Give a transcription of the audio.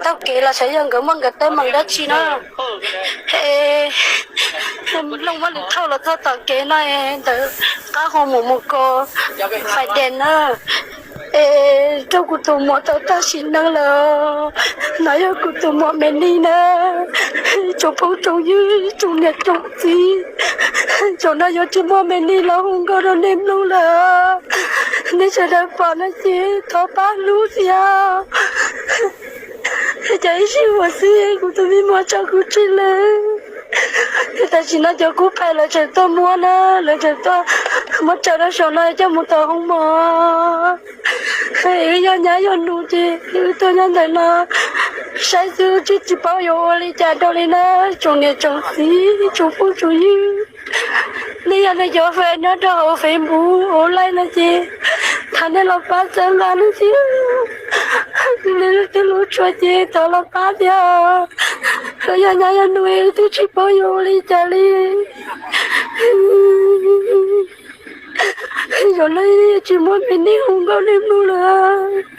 taug kev los xyov yog nkawd muaj nkawd teeb meem dab tsi no. Looj muab lwm thauj los txog tom kev no, ntawm qab hu mus mus ko fais dees na. Es rau kuv tus muam tau tag sim neej lawm. No yog kuv tus muam Me Nij na. Tsoom phooj tsoom ywg, tsoom niam tsoom txiv, zaum no yuav tsis muaj Me Nij los hu nkauj rau nej mloog lawm. Nej sawv daws pom no ces thov pab hlub thiab. Ces ib sij huam xwb kuv tus me muam tso kuv tseg lawm. Tam sim no cov kub phais lawv tseem tuaj muab na, lawv tseem tuaj muab tso rau saum no coj mus tau hoob mos. Wb yog nyab yog nus ces wb tuaj nyob ntawm no saib xwb, tsis tsis paub yuav ua li cas rau li na. Tsoom niam tsoom txiv, tsoom phooj tsoom ywg, nej yog nej cov fans nyob rau hauv Facebook, hauv live no ces thov nej los pab txhawb nqa nawb thiab. Kuv li leej twg lub tshuaj ces thov los pab thiab. Wb yog nyab yog nus wb twb tsis paub yuav ua li cas li. Zaum no tsis muaj Me Nij hu nkauj nej mloog lawm.